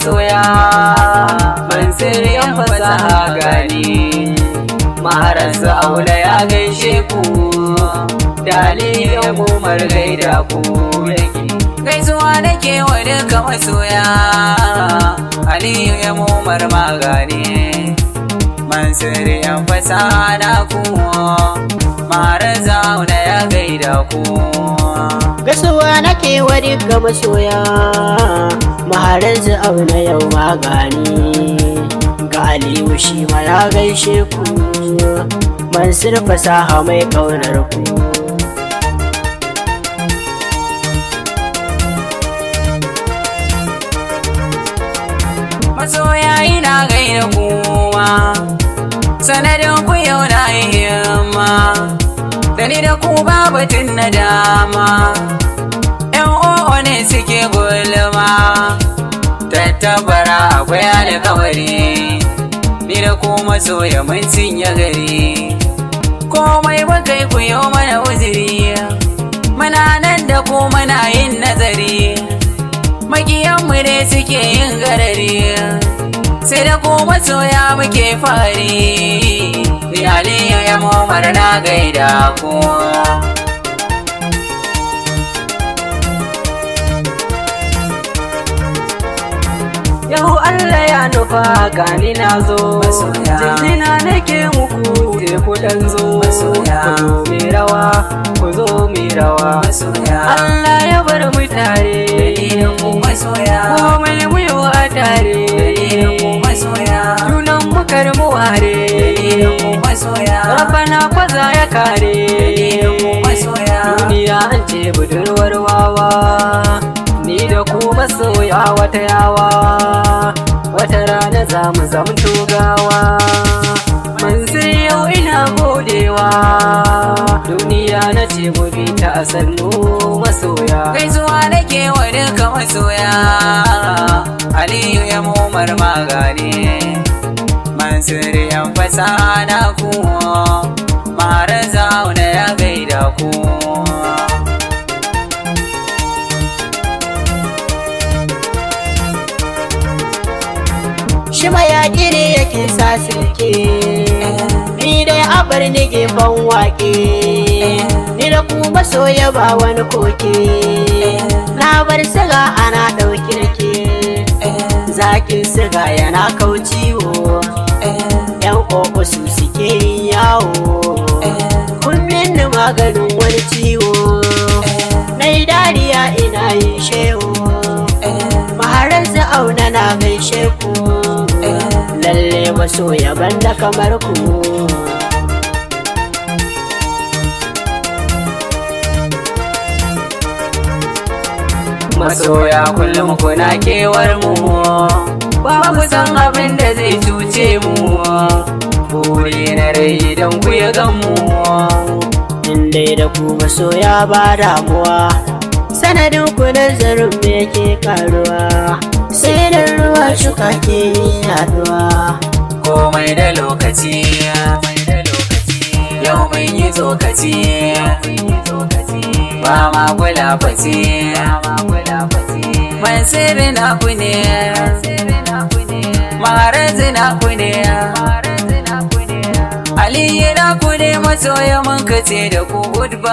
masoya. Mansur yan fasaha gani, Maharansu Aula ya gaishe ku, Daliyan Umar gaida ku yake. Gaisuwa nake wa duka masoya, Aliyu ya Umar magani, Mansur yan fasaha na ku, Maharansu Aula ya gaida ku. Gaisuwa nake wa duka masoya, Maharanzu Auna yau magani. Ga Aliyu shi ma ya gaishe ku, Mansur fasaha mai ƙaunar ku. Masoya ina gaida kowa, sanadin ku yau na yi himma, da ni da ku babatun na dama. Yan o'o ne suke gulma, tattabara akwai alkawari, ni da ku masoya mun cinye gari. Komai muka yi ku yi mana uzuri, muna nan da ku muna yin nazari. Makiyanmu ne suke yin garari, sai da ku masoya muke fari. Ni Aliyu ya Umar na gaida ku. Yau Allah ya nufa gani na zo, Masoya. Jinjina nake muku teku ɗan zo, Masoya. Ku zo mai rawa, ku zo mai rawa. Masoya. Allah ya bar mu tare, Da ku masoya. Komai mu yau a tare, Da ku masoya. Junan mu kar mu ware, Da ku masoya. Rabbana kwaza ya kare, Da ku masoya. Duniya an ce budurwar wawa, ni da ku masoya wata yawa, wata rana za mu zamto gawa. Mansur yau ina godewa, duniya na ce mu bi ta a sannu masoya. Gaisuwa nake wa duka masoya, Aliyu ya Umar magani, Mansur yan fasaha na ku, Maharan Zauna ya gaida ku. Shi mayaƙi ne yake sa silke, ni dai a bar ni gefen waƙe, ni da ku masoya ba wani koke. Na bar siga ana ɗauki rake, zakin siga yana kau ciwo, yan ƙoƙo su suke yin yawo. Kun minni maganin wani ciwo, na yi dariya ina yin shewo. Maharanzu Auna na gaishe ku, lalle masoya banda kamar ku. Masoya kullum kuna kewar mu, ba mu san abin da zai cuce mu, buri na rai idan ku ya gan mu. In dai da ku masoya ba damuwa, sanadin ku nazarin me yake karuwa, sai da ruwa shuka ke yin yaduwa. Komai da lokaci, yau mun yi tsokaci, ba ma kula faci. Mansur na ku ne, Maharazu na ku ne, Aliyu na ku ne, masoya mun kace da ku goodbye.